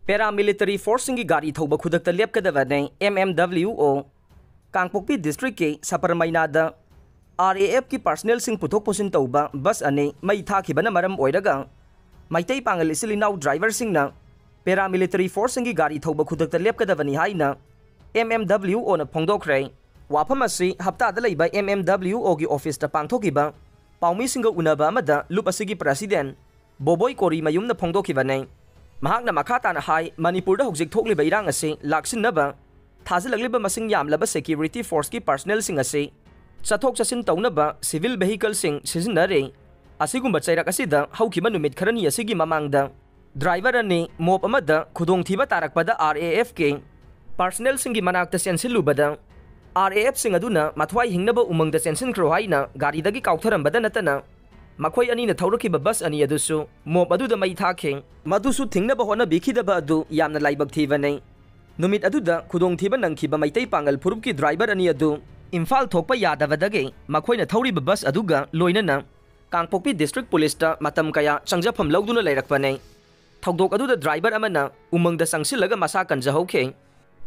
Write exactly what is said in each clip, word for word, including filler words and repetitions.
Paramilitary forceꯁꯤꯡꯒꯤ ꯒꯥꯔꯤ ꯊꯧꯕ ꯈꯨꯗꯛꯇ ꯂꯦꯞꯀꯗꯕꯅꯤ, M M W O꯫ Kangpokpi districtꯀꯤ ꯁꯄꯔꯃꯩꯅꯥꯗ R A Fꯀꯤ personnelꯁꯤꯡ ꯄꯨꯊꯣꯛ ꯄꯨꯁꯤꯟ ꯇꯧꯕ bus ꯑꯅꯤ ꯃꯩ ꯊꯥꯈꯤꯕꯅ ꯃꯔꯝ ꯑꯣꯏꯔꯒ ꯃꯩꯇꯩ ꯄꯥꯉꯜ ꯏꯆꯤꯜ ꯏꯅꯥꯎ driverꯁꯤꯡꯅ paramilitary forceꯁꯤꯡꯒꯤ ꯒꯥꯔꯤ ꯊꯧꯕ ꯈꯨꯗꯛꯇ ꯂꯦꯞꯀꯗꯕꯅꯤ ꯍꯥꯏꯅ M M W Oꯅ ꯐꯣꯡꯗꯣꯛꯈ꯭ꯔꯦ꯫ ꯋꯥꯐꯝ ꯑꯁꯤ ꯍꯞꯇꯥꯗ ꯂꯩꯕ M M W Oꯒꯤ officeꯇ ꯄꯥꯡꯊꯣꯛꯈꯤꯕ ꯄꯥꯎꯃꯤꯁꯤꯡꯒ ꯎꯅꯕ ꯑꯃꯗ ꯂꯨꯞ ꯑꯁꯤꯒꯤ president ꯕꯣꯕꯣꯏ ꯀꯣꯔꯤꯃꯌꯨꯝꯅ ꯐꯣꯡꯗꯣꯛꯈꯤꯕꯅꯤ꯫ ꯃꯍꯥꯛꯅ ꯃꯈꯥ ꯇꯥꯅ ꯍꯥꯏ, ꯃꯅꯤꯄꯨꯔꯗ ꯍꯧꯖꯤꯛ ꯊꯣꯛꯂꯤꯕ ꯏꯔꯥꯡ ꯑꯁꯤ ꯂꯥꯛꯁꯤꯟꯅꯕ ꯊꯥꯖꯤꯜꯂꯛꯂꯤꯕ ꯃꯁꯤꯡ ꯌꯥꯝꯂꯕ security forceꯀꯤ personnelꯁꯤꯡ ꯑꯁꯤ ꯆꯠꯊꯣꯛ ꯆꯠꯁꯤꯟ ꯇꯧꯅꯕ civil vehicleꯁꯤꯡ ꯁꯤꯖꯤꯟꯅꯔꯦ꯫ ꯑꯁꯤꯒꯨꯝꯕ ꯆꯩꯔꯛ ꯑꯁꯤꯗ ꯍꯧꯈꯤꯕ ꯅꯨꯃꯤꯠ ꯈꯔꯅꯤ ꯑꯁꯤꯒꯤ ꯃꯃꯥꯡꯗ driver ꯑꯅꯤ mob ꯑꯃꯗ ꯈꯨꯗꯣꯡꯊꯤꯕ ꯇꯥꯔꯛꯄꯗ R A Fꯀꯤ personnelꯁꯤꯡꯒꯤ ꯃꯅꯥꯛꯇ ꯆꯦꯟꯁꯤꯜꯂꯨꯕꯗ R A Fꯁꯤꯡ ꯑꯗꯨꯅ ꯃꯊ꯭ꯋꯥꯏ ꯍꯤꯡꯅꯕ ꯎꯃꯪꯗ ꯆꯦꯟꯁꯤꯟꯈ꯭ꯔꯣ ꯍꯥꯏꯅ ꯒꯥꯔꯤꯗꯒꯤ ꯀꯥꯎꯊꯔꯝꯕꯗ ꯅꯠꯇꯅ ꯃꯈꯣꯏ ꯑꯅꯤꯅ ꯊꯧꯔꯛꯈꯤꯕ bus ꯑꯅꯤ ꯑꯗꯨꯁꯨ mob ꯑꯗꯨꯗ ꯃꯩ ꯊꯥꯈꯤ꯫ ꯃꯗꯨꯁꯨ ꯊꯤꯡꯅꯕ ꯍꯣꯠꯅꯕꯤꯈꯤꯗꯕ ꯑꯗꯨ ꯌꯥꯝꯅ ꯂꯥꯏꯕꯛ ꯊꯤꯕꯅꯤ꯫ ꯅꯨꯃꯤꯠ ꯑꯗꯨꯗ ꯈꯨꯗꯣꯡꯊꯤꯕ ꯅꯪꯈꯤꯕ ꯃꯩꯇꯩ ꯄꯥꯉꯜ ꯐꯨꯔꯨꯞꯀꯤ driver ꯑꯅꯤ ꯑꯗꯨ ꯏꯝꯐꯥꯜ ꯊꯣꯛꯄ ꯌꯥꯗꯕꯗꯒꯤ ꯃꯈꯣꯏꯅ ꯊꯧꯔꯤꯕ bus ꯑꯗꯨꯒ ꯂꯣꯏꯅꯅ ꯀꯥꯡꯄꯣꯛꯄꯤ district policeꯇ ꯃꯇꯝ ꯀꯌꯥ ꯆꯪꯖꯐꯝ ꯂꯧꯗꯨꯅ ꯂꯩꯔꯛꯄꯅꯤ꯫ ꯊꯧꯗꯣꯛ ꯑꯗꯨꯗ driver ꯑꯃꯅ ꯎꯃꯪꯗ ꯆꯪꯁꯤꯜꯂꯒ ꯃꯁꯥ ꯀꯟꯖꯍꯧꯈꯤ꯫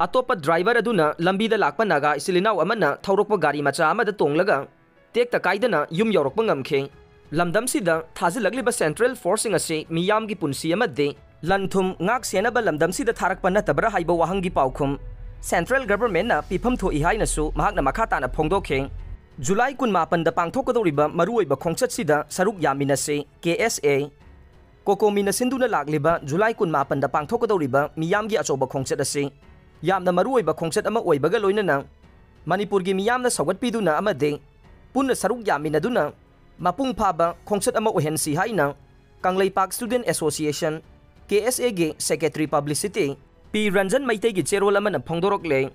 ꯑꯇꯣꯞꯄ driver ꯑꯗꯨꯅ ꯂꯝꯕꯤꯗ ꯂꯥꯛꯄ ꯅꯥꯒꯥ ꯏꯆꯤꯜ ꯏꯅꯥꯎ ꯑꯃꯅ ꯊꯧꯔꯛꯄ ꯒꯥꯔꯤ ꯃꯆꯥ ꯑꯃꯗ ꯇꯣꯡꯂꯒ ꯇꯦꯛꯇ ꯀꯥꯏꯗꯅ ꯌꯨꯝ ꯌꯧꯔꯛꯄ ꯉꯝꯈꯤ꯫ ꯂꯝꯗꯝꯁꯤꯗ ꯊꯥꯖꯤꯜꯂꯛꯂꯤꯕ central forceꯁꯤꯡ ꯑꯁꯤ ꯃꯤꯌꯥꯝꯒꯤ ꯄꯨꯟꯁꯤ ꯑꯃꯗꯤ ꯂꯟ ꯊꯨꯝ ꯉꯥꯛ ꯁꯦꯟꯅꯕ ꯂꯝꯗꯝꯁꯤꯗ ꯊꯥꯔꯛꯄ ꯅꯠꯇꯕ꯭ꯔꯥ ꯍꯥꯏꯕ ꯋꯥꯍꯪꯒꯤ ꯄꯥꯎꯈꯨꯝ central governmentꯅ ꯄꯤꯐꯝ ꯊꯣꯛꯏ ꯍꯥꯏꯅꯁꯨ ꯃꯍꯥꯛꯅ ꯃꯈꯥ ꯇꯥꯅ ꯐꯣꯡꯗꯣꯛꯈꯤ꯫ ꯖꯨꯂꯥꯏ ꯀꯨꯟꯃꯥꯄꯟꯗ ꯄꯥꯡꯊꯣꯛꯀꯗꯧꯔꯤꯕ ꯃꯔꯨꯑꯣꯏꯕ ꯈꯣꯡꯆꯠꯁꯤꯗ ꯁꯔꯨꯛ ꯌꯥꯃꯤꯟꯅꯁꯤ꯫ K S A, COCOMIꯅ ꯁꯤꯟꯗꯨꯅ ꯂꯥꯛꯂꯤꯕ ꯖꯨꯂꯥꯏ ꯀꯨꯟꯃꯥꯄꯟꯗ ꯄꯥꯡꯊꯣꯛꯀꯗꯧꯔꯤꯕ ꯃꯤꯌꯥꯝꯒꯤ ꯑꯆꯧꯕ ꯈꯣꯡꯆꯠ ꯑꯁꯤ ꯌꯥꯝꯅ ꯃꯔꯨꯑꯣꯏꯕ ꯈꯣꯡꯆꯠ ꯑꯃ ꯑꯣꯏꯕꯒ ꯂꯣꯏꯅꯅ ꯃꯅꯤꯄꯨꯔꯒꯤ ꯃꯤꯌꯥꯝꯅ ꯁꯧꯒꯠꯄꯤꯗꯨꯅ ꯑꯃꯗꯤ ꯄꯨꯟꯅ ꯁꯔꯨꯛ ꯌꯥꯃꯤꯟꯅꯗꯨꯅ ꯃꯄꯨꯡ ꯐꯥꯕ ꯈꯣꯡꯆꯠ ꯑꯃ ꯑꯣꯏꯍꯟꯁꯤ ꯍꯥꯏꯅ Kangleipak Student Association, K S Aꯒꯤ secretary publicity P Ranjan ꯃꯩꯇꯩꯒꯤ ꯆꯦꯔꯣꯜ ꯑꯃꯅ ꯐꯣꯡꯗꯣꯔꯛꯂꯦ꯫